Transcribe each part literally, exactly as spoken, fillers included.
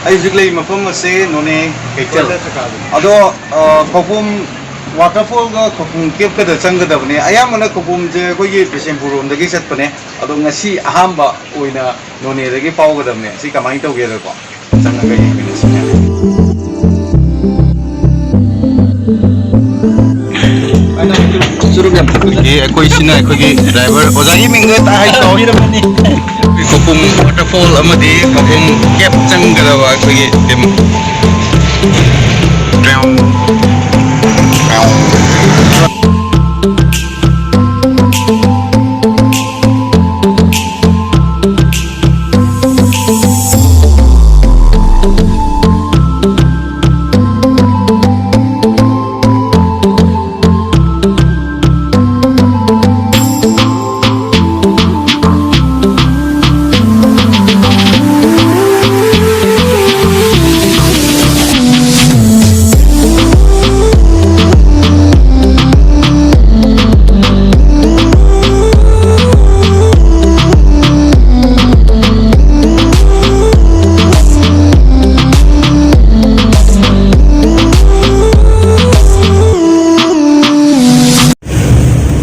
ꯑꯩ ꯍꯧꯖꯤꯛ ꯂꯩꯔꯤꯕ ꯃꯐꯝ ꯑꯁꯦ ꯅꯣꯅꯦ ꯀꯩꯊꯦꯜ꯫ ꯑꯗꯣ, ꯑ, ꯈꯧꯄꯨꯝ waterfallꯒ ꯈꯧꯄꯨꯝ caveꯀꯗ ꯆꯪꯒꯗꯕꯅꯦ꯫ ꯑꯌꯥꯝꯕꯅ ꯈꯧꯄꯨꯝꯁꯦ ꯑꯩꯈꯣꯏꯒꯤ ꯕꯤꯁꯦꯝꯄꯨꯔ ꯔꯣꯝꯗꯒꯤ ꯆꯠꯄꯅꯦ꯫ ꯑꯗꯣ ꯉꯁꯤ ꯑꯍꯥꯟꯕ ꯑꯣꯏꯅ ꯅꯣꯅꯦꯗꯒꯤ ꯐꯥꯎꯒꯗꯕꯅꯦ꯫ ꯁꯤ ꯀꯃꯥꯏꯅ ꯇꯧꯒꯦꯗꯀꯣ, ꯆꯪꯉꯒ ꯌꯦꯡꯃꯤꯟꯅꯁꯤ꯫ ꯆꯨꯔꯨꯞ ꯌꯥꯝ ꯊꯛꯄꯤꯒꯅꯨ꯫ ꯑꯦ, ꯑꯩꯈꯣꯏꯁꯤꯅ ꯑꯩꯈꯣꯏꯒꯤ driver, ꯑꯣꯖꯥꯒꯤ ꯃꯤꯡꯗꯣ ꯍꯦꯛꯇ ꯍꯥꯏꯕꯤꯔꯝꯃꯅꯤ꯫ ꯈꯧꯄꯨꯝ waterfall ꯑꯃꯗꯤ ꯈꯧꯄꯨꯝ cave ꯆꯪꯒꯗꯕ ꯑꯩꯈꯣꯏꯒꯤ team꯫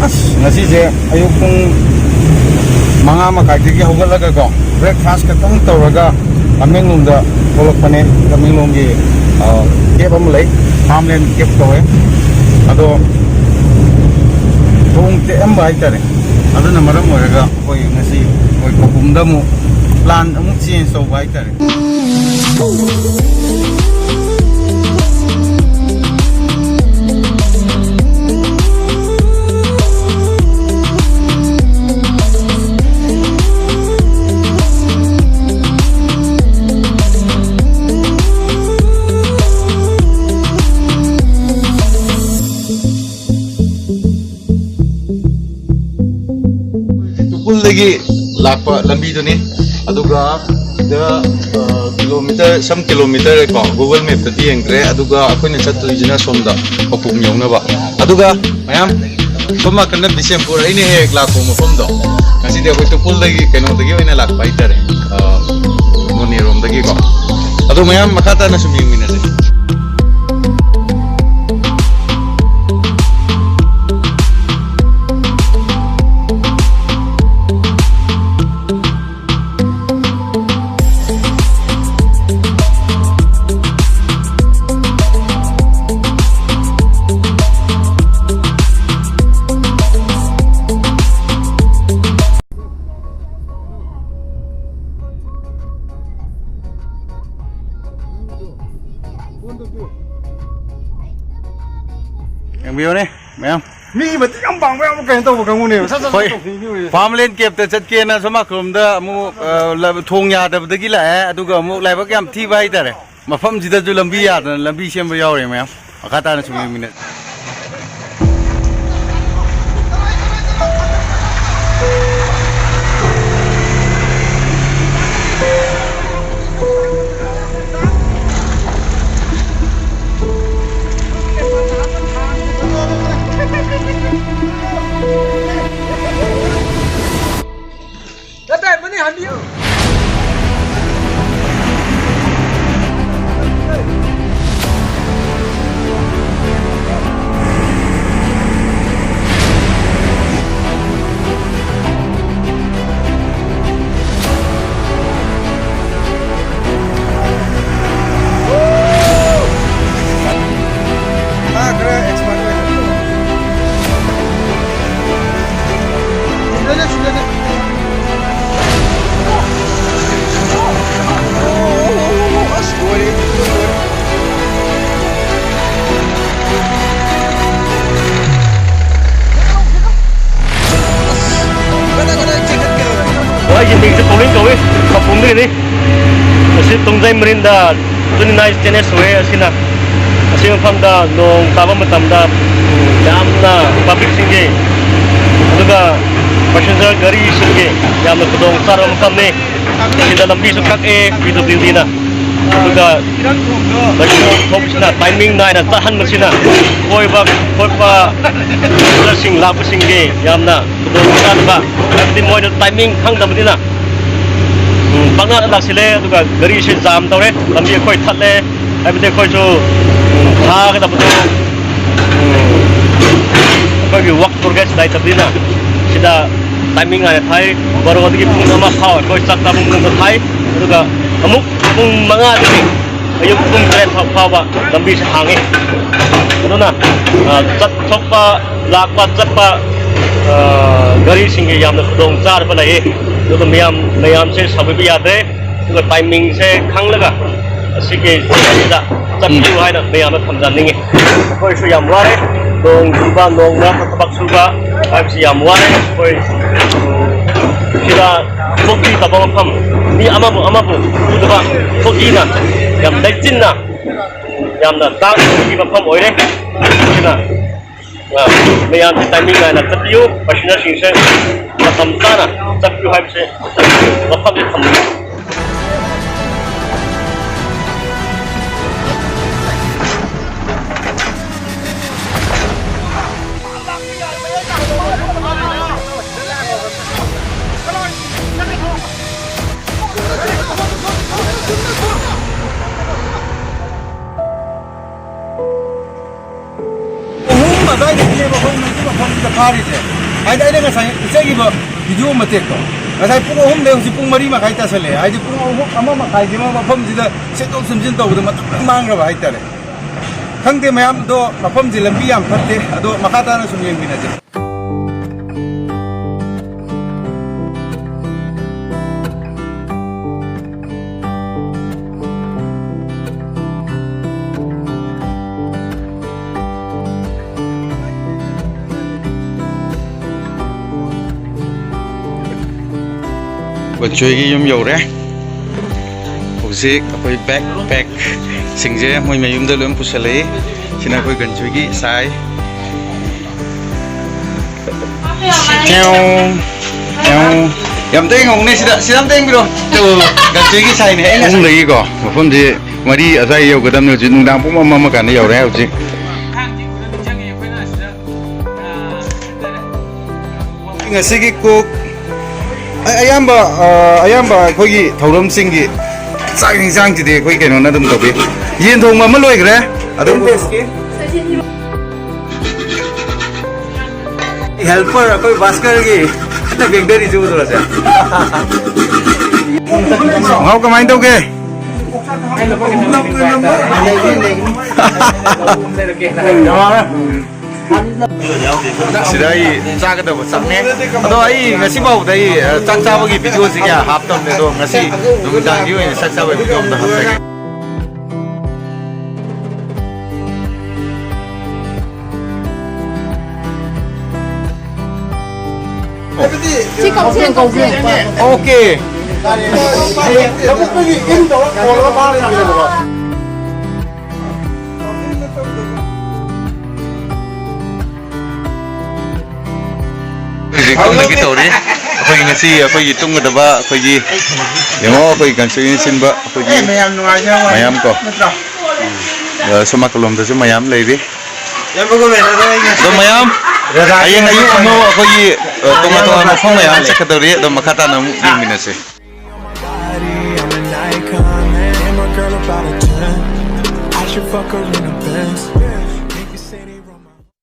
ꯑꯁ, ꯉꯁꯤꯁꯦ ꯑꯌꯨꯛ ꯄꯨꯡ ꯃꯉꯥ ꯃꯈꯥꯏꯗꯒꯤ ꯍꯧꯒꯠꯂꯒꯀꯣ, breakfast ꯈꯛꯇꯪ ꯇꯧꯔꯒ ꯇꯃꯦꯡꯂꯣꯡꯗ ꯊꯣꯛꯂꯛꯄꯅꯦ꯫ ꯇꯃꯦꯡꯂꯣꯡꯒꯤ, ꯑ, cave ꯑꯃ ꯂꯩ, farmland cave ꯀꯧꯋꯦ꯫ ꯑꯗꯣ ꯅꯣꯡ ꯇꯦꯛꯑꯝꯕ ꯍꯥꯏꯇꯥꯔꯦ꯫ ꯑꯗꯨꯅ ꯃꯔꯝ ꯑꯣꯏꯔꯒ ꯑꯩꯈꯣꯏ ꯉꯁꯤ ꯑꯩꯈꯣꯏ ꯈꯧꯄꯨꯝꯗ ꯑꯃꯨꯛ plan ꯑꯃꯨꯛ change ꯇꯧꯕ ꯍꯥꯏꯇꯥꯔꯦ꯫ ꯇꯨꯄꯨꯜꯗꯒꯤ ꯂꯥꯛꯄ ꯂꯝꯕꯤꯗꯨꯅꯤ꯫ ꯑꯗꯨꯒ ꯁꯤꯗ, ꯑ, kilometre, some kilometre ꯀꯣ, Google Mapꯇꯗꯤ ꯌꯦꯡꯗ꯭ꯔꯦ꯫ ꯑꯗꯨꯒ ꯑꯩꯈꯣꯏꯅ ꯆꯠꯇꯣꯏꯁꯤꯅ ꯁꯣꯝꯗ ꯈꯧꯄꯨꯝ ꯌꯧꯅꯕ꯫ ꯑꯗꯨꯒ ꯃꯌꯥꯝ ꯁꯣꯝ ꯅꯥꯀꯟꯗ ꯕꯤꯁꯦꯝꯄꯨꯔ, ꯑꯩꯅ ꯍꯦꯛ ꯍꯦꯛ ꯂꯥꯛꯄ ꯃꯐꯝꯗꯣ, ꯉꯁꯤꯗꯤ ꯑꯩꯈꯣꯏ ꯇꯨꯄꯨꯜꯗꯒꯤ, ꯀꯩꯅꯣꯗꯒꯤ ꯑꯣꯏꯅ ꯂꯥꯛꯄ ꯍꯥꯏꯇꯥꯔꯦ, ꯑ, ꯅꯣꯅꯦꯔꯣꯝꯗꯒꯤꯀꯣ꯫ ꯑꯗꯣ ꯃꯌꯥꯝ ꯃꯈꯥ ꯇꯥꯅ ꯁꯨꯝ ꯌꯦꯡꯃꯤꯟꯅꯁꯦ꯫ ꯌꯦꯡꯕꯤꯌꯨꯅꯦ ꯃꯌꯥꯝ꯫ ꯃꯤ ꯃꯇꯤꯛ ꯌꯥꯝ ꯄꯥꯡꯕ, ꯌꯥꯝ ꯀꯩꯅꯣ ꯇꯧꯕ ꯀꯥꯡꯕꯨꯅꯦꯕ꯫ ꯁꯠ ꯁꯠ ꯍꯣꯏ꯫ ꯁꯠ ꯇꯧꯊꯣꯛꯄꯤꯅꯦꯕ꯫ ꯐꯥꯔꯝ ꯂꯦꯟ ꯀꯦꯞꯇ ꯆꯠꯀꯦꯅ ꯁꯣꯝ ꯅꯥꯀꯜꯂꯣꯝꯗ ꯑꯃꯨꯛ, ꯑ, ꯂ-, ꯊꯣꯡ ꯌꯥꯗꯕꯗꯒꯤ ꯂꯥꯛꯑꯦ, ꯑꯗꯨꯒ ꯑꯃꯨꯛ ꯂꯥꯏꯕꯛ ꯌꯥꯝ ꯊꯤꯕ ꯍꯥꯏꯇꯥꯔꯦ꯫ ꯃꯐꯝꯁꯤꯗꯁꯨ ꯂꯝꯕꯤ ꯌꯥꯗꯅ ꯂꯝꯕꯤ ꯁꯦꯝꯕ ꯌꯥꯎꯔꯦ ꯃꯌꯥꯝ꯫ ꯃꯈꯥ ꯇꯥꯅ ꯁꯨꯝ ꯌꯦꯡꯃꯤꯟꯅꯁꯤ꯫ ꯃꯥ ꯈꯔ expert ꯑꯣꯏ꯫ ꯁꯤꯗꯅꯦ, ꯁꯤꯗꯅꯦ꯫ ꯑꯣ, ꯑꯣ, ꯑꯣ, ꯑꯣ, ꯑꯁ, ꯂꯣꯏꯔꯦ, ꯂꯣꯏꯔꯦ꯫ ꯑꯁ, ꯀꯗꯥꯏ, ꯀꯗꯥꯏ ꯆꯦꯟꯈꯠꯀꯗꯧꯔꯦ? ꯑꯩꯒꯤ ꯃꯤꯡꯁꯦ ꯄꯥꯎꯂꯤꯡ ꯀꯧꯏ, ꯈꯧꯄꯨꯝꯗꯒꯤꯅꯤ꯫ ꯑꯁꯤ ꯇꯣꯡꯖꯩ ꯃꯔꯤꯟꯗ twenty nine ꯆꯦꯟꯅꯦꯁ ꯑꯣꯏꯌꯦ꯫ ꯑꯁꯤꯅ, ꯑꯁꯤ ꯃꯐꯝꯗ ꯅꯣꯡ ꯇꯥꯕ ꯃꯇꯝꯗ, ꯎꯝ, ꯌꯥꯝꯅ ꯄꯕ꯭ꯂꯤꯛꯁꯤꯡꯒꯤ, ꯑꯗꯨꯒ ꯄꯦꯁꯦꯟꯖꯔ ꯒꯥꯔꯤꯁꯤꯡꯒꯤ ꯌꯥꯝꯅ ꯈꯨꯗꯣꯡ ꯆꯥꯗꯕ ꯃꯐꯝꯅꯤ꯫ ꯁꯤꯗ ꯂꯝꯕꯤꯁꯨ ꯀꯛꯑꯦ ꯄꯤ ꯗꯕ꯭ꯂꯤꯎ ꯗꯤꯅ꯫ ꯑꯗꯨꯒ ꯂꯩꯀꯣꯜ ꯊꯣꯛꯄꯁꯤꯅ ꯇꯥꯏꯃꯤꯡ ꯅꯥꯏꯅ ꯆꯠꯍꯟꯕꯁꯤꯅ ꯀꯣꯏꯕ ꯈꯣꯠꯄ ꯄꯦꯁꯦꯟꯖꯔꯁꯤꯡ ꯂꯥꯛꯄꯁꯤꯡꯒꯤ ꯌꯥꯝꯅ ꯈꯨꯗꯣꯡ ꯆꯥꯗꯕ, ꯍꯥꯏꯕꯗꯤ ꯃꯣꯏꯅ ꯇꯥꯏꯃꯤꯡ ꯈꯪꯗꯕꯅꯤꯅ, ꯎ, ꯄꯪꯂꯥꯛꯇ ꯂꯥꯛꯁꯤꯜꯂꯦ, ꯑꯗꯨꯒ ꯒꯥꯔꯤꯁꯦ ꯖꯥꯝ ꯇꯧꯔꯦ, ꯂꯝꯕꯤ ꯑꯩꯈꯣꯏ ꯊꯠꯂꯦ꯫ ꯍꯥꯏꯕꯗꯤ ꯑꯩꯈꯣꯏꯁꯨ, ꯎꯝ, ꯊꯥꯒꯗꯕꯗꯣ, ꯎꯝ, ꯑꯩꯈꯣꯏꯒꯤ ꯋꯥꯛ ꯄ꯭ꯔꯣꯒ꯭ꯔꯦꯁ ꯂꯩꯇꯕꯅꯤꯅ ꯁꯤꯗ ꯇꯥꯏꯃꯤꯡ ꯍꯥꯏꯅ ꯊꯥꯏ꯫ ꯕꯥꯔꯣꯗꯒꯤ ꯄꯨꯡ ꯑꯃ ꯐꯥꯎ ꯑꯩꯈꯣꯏ ꯆꯥꯛ ꯆꯥꯕ ꯃꯇꯝꯗ ꯊꯥꯏ꯫ ꯑꯗꯨꯒ ꯑꯃꯨꯛ ꯄꯨꯡ ꯃꯉꯥꯗꯒꯤ ꯑꯌꯨꯛ ꯄꯨꯡ ꯇꯔꯦꯠ ꯐꯥꯎ ꯐꯥꯎꯕ ꯂꯝꯕꯤꯁꯦ ꯍꯥꯡꯉꯤ꯫ ꯑꯗꯨꯅ, ꯑ, ꯆꯠꯊꯣꯛꯄ, ꯂꯥꯛꯄ, ꯆꯠꯄ, ꯑ, ꯒꯥꯔꯤꯁꯤꯡꯒꯤ ꯌꯥꯝꯅ ꯈꯨꯗꯣꯡ ꯆꯥꯗꯕ ꯂꯩꯌꯦ꯫ ꯑꯗꯨꯒ ꯃꯌꯥꯝ, ꯃꯌꯥꯝꯁꯦ ꯁꯥꯎꯕꯤꯕ ꯌꯥꯗ꯭ꯔꯦ꯫ ꯑꯗꯨꯒ ꯇꯥꯏꯃꯤꯡꯁꯦ ꯈꯪꯂꯒ ꯑꯁꯤꯒꯤ ꯖꯒꯥꯁꯤꯗ ꯆꯠꯄꯤꯌꯨ ꯍꯥꯏꯅ ꯃꯌꯥꯝꯗ ꯊꯝꯖꯅꯤꯡꯉꯤ꯫ ꯑꯩꯈꯣꯏꯁꯨ ꯌꯥꯝ ꯋꯥꯔꯦ, ꯅꯣꯡ ꯆꯨꯕ, ꯅꯣꯡ ꯃꯔꯛꯇ ꯊꯕꯛ ꯁꯨꯕ ꯍꯥꯏꯕꯁꯤ ꯌꯥꯝ ꯋꯥꯔꯦ꯫ ꯑꯩꯈꯣꯏ, ꯎꯝ, ꯁꯤꯗ ꯊꯕꯛ ꯄꯤꯗꯕ ꯃꯐꯝ, ꯃꯤ ꯑꯃꯕꯨ ꯑꯃꯕꯨ ꯎꯗꯕ, ꯊꯕꯛ ꯄꯤꯅ ꯌꯥꯝ ꯂꯩꯆꯤꯟꯅ ꯌꯥꯝꯅ ꯇꯥꯡꯕꯒꯤ ꯃꯐꯝ ꯑꯣꯏꯔꯦ꯫ ꯑꯗꯨꯅ, ꯑ, ꯃꯌꯥꯝꯁꯦ ꯇꯥꯏꯃꯤꯡ ꯅꯥꯏꯅ ꯆꯠꯄꯤꯌꯨ, ꯄꯦꯁꯦꯟꯖꯔꯁꯤꯡꯁꯦ ꯃꯇꯝ ꯆꯥꯅ ꯆꯠꯄꯤꯌꯨ ꯍꯥꯏꯕꯁꯦ ꯋꯥꯐꯝꯁꯦ ꯊꯝꯖꯒꯦ꯫ ꯑꯍꯨꯝ ꯑꯗꯨꯋꯥꯏꯗꯒꯤꯅꯦꯕ ꯑꯩꯈꯣꯏ ꯃꯁꯤ ꯃꯐꯝꯁꯤꯗ ꯐꯥꯔꯤꯁꯦ꯫ ꯍꯥꯏꯗꯤ ꯑꯩꯅ ꯉꯁꯥꯏ ꯎꯠꯆꯈꯤꯕ ꯚꯤꯗꯤꯑꯣ ꯃꯇꯦꯛꯇꯣ, ꯉꯁꯥꯏ ꯄꯨꯡ ꯑꯍꯨꯝꯗꯒꯤ ꯍꯧꯖꯤꯛ ꯄꯨꯡ ꯃꯔꯤ ꯃꯈꯥꯏ ꯇꯥꯁꯜꯂꯛꯑꯦ꯫ ꯍꯥꯏꯗꯤ ꯄꯨꯡ ꯑꯍꯨꯝ, ꯑꯃ ꯃꯈꯥꯏꯁꯤꯃ ꯃꯐꯝꯁꯤꯗ ꯁꯦꯝꯗꯣꯛ ꯁꯦꯝꯖꯤꯟ ꯇꯧꯕꯗ ꯃꯇꯝ ꯂꯣꯏ ꯃꯥꯡꯈ꯭ꯔꯕ ꯍꯥꯏꯇꯥꯔꯦ꯫ ꯈꯪꯗꯦ ꯃꯌꯥꯝ, ꯑꯗꯣ ꯃꯐꯝꯁꯦ ꯂꯝꯕꯤ ꯌꯥꯝ ꯐꯠꯇꯦ꯫ ꯑꯗꯣ ꯃꯈꯥ ꯇꯥꯅ ꯁꯨꯝ ꯌꯦꯡꯃꯤꯟꯅꯁꯦ꯫ ꯕꯟꯆꯣꯏꯒꯤ ꯌꯨꯝ ꯌꯧꯔꯦ꯫ ꯍꯧꯖꯤꯛ ꯑꯩꯈꯣꯏ ꯕꯦꯛ ꯄꯦꯛꯁꯤꯡꯁꯦ ꯃꯣꯏ ꯃꯌꯨꯝꯗ ꯂꯣꯏ ꯄꯨꯁꯜꯂꯛꯏ꯫ ꯁꯤꯅ ꯑꯩꯈꯣꯏ ꯒꯟꯆꯣꯏꯒꯤ ꯏꯁꯥꯏ꯫ ꯌꯥꯝ ꯇꯦꯡ ꯍꯧꯅꯦ ꯁꯤꯗ, ꯁꯤꯗ ꯑꯝꯇ ꯌꯦꯡꯕꯤꯔꯣ꯫ ꯒꯟꯆꯣꯏꯒꯤ ꯏꯁꯥꯏꯅꯦ ꯑꯩꯅ꯫ ꯑꯍꯨꯝꯗꯒꯤꯀꯣ ꯃꯐꯝꯁꯦ ꯃꯔꯤ ꯑꯁ꯭ꯋꯥꯏ ꯌꯧꯒꯗꯕꯅꯤ꯫ ꯍꯧꯖꯤꯛ ꯅꯨꯡꯗꯥꯡ ꯄꯨꯡ ꯑꯃ, ꯑꯃ ꯀꯥꯟꯗ ꯌꯧꯔꯦ ꯍꯧꯖꯤꯛ꯫ ꯉꯁꯤꯒꯤ ꯀꯣꯛ ꯑ-, ꯑꯌꯥꯝꯕ, ꯑ, ꯑꯌꯥꯝꯕ ꯑꯩꯈꯣꯏꯒꯤ ꯊꯧꯔꯝꯁꯤꯡꯒꯤ ꯆꯥꯛ ꯌꯦꯟꯁꯥꯡꯁꯤꯗꯤ ꯑꯩꯈꯣꯏ ꯀꯩꯅꯣꯅ ꯑꯗꯨꯝ ꯇꯧꯕꯤ꯫ ꯌꯦꯟ ꯊꯣꯡꯕ ꯑꯃ ꯂꯣꯏꯈ꯭ꯔꯦ꯫ ꯑꯗꯨ helper ꯑꯩꯈꯣꯏ ꯚꯥꯁꯀꯔꯒꯤ ꯍꯟꯗꯛ ꯕꯦꯡꯗꯔꯤꯁꯤ ꯎꯗ꯭ꯔꯁꯦ꯫ ꯃꯍꯥꯎ ꯀꯃꯥꯏꯅ ꯇꯧꯒꯦ? ꯁꯤꯗ ꯑꯩ ꯆꯥꯒꯗꯕ ꯆꯥꯛꯅꯦ꯫ ꯑꯗꯣ ꯑꯩ ꯉꯁꯤ ꯐꯥꯎꯕꯗ ꯑꯩ, ꯑ, ꯆꯥꯛ ꯆꯥꯕꯒꯤ ꯚꯤꯗꯤꯑꯣꯁꯤ ꯀꯌꯥ ꯍꯥꯞꯇꯕꯅꯦ꯫ ꯑꯗꯣ ꯉꯁꯤ ꯅꯨꯃꯤꯗꯥꯡꯒꯤ ꯑꯣꯏꯅ ꯆꯥꯛ ꯆꯥꯕꯒꯤ ꯚꯤꯗꯤꯑꯣ ꯑꯝꯇ ꯍꯥꯞꯆꯒꯦ꯫ ꯁꯤ ꯀꯧꯁꯦ, ꯀꯧꯁꯦ꯫ ꯑꯣꯀꯦ꯫ ꯍꯧꯖꯤꯛ ꯇꯨꯝꯅꯒꯦ ꯇꯧꯔꯤ꯫ ꯑꯩꯈꯣꯏ ꯉꯁꯤ ꯑꯩꯈꯣꯏꯒꯤ ꯇꯨꯝꯒꯗꯕ ꯑꯩꯈꯣꯏꯒꯤ, ꯌꯦꯡꯉꯣ, ꯑꯩꯈꯣꯏ ꯀꯟꯁꯇ꯭ꯔꯛꯁꯟ ꯁꯤꯟꯕ ꯑꯩꯈꯣꯏꯒꯤ ꯃꯌꯥꯝ ꯀꯣ꯫ ꯑ, ꯁꯣꯝ ꯅꯥꯀꯜꯂꯣꯝꯗꯁꯨ ꯃꯌꯥꯝ ꯂꯩꯔꯤ꯫ ꯑꯗꯣ ꯃꯌꯥꯝ ꯍꯌꯦꯡ ꯑꯌꯨꯛ ꯑꯃꯨꯛ ꯑꯩꯈꯣꯏꯒꯤ, ꯑ, ꯇꯣꯉꯥꯟ ꯇꯣꯉꯥꯟꯕ ꯃꯐꯝ ꯃꯌꯥꯝ ꯆꯠꯀꯗꯧꯔꯤ꯫ ꯑꯗꯣ ꯃꯈꯥ ꯇꯥꯅ ꯑꯃꯨꯛ ꯌꯦꯡꯃꯤꯟꯅꯁꯦ꯫ I'm an icon, name a girl about a ten. I should fuck her in a Benz.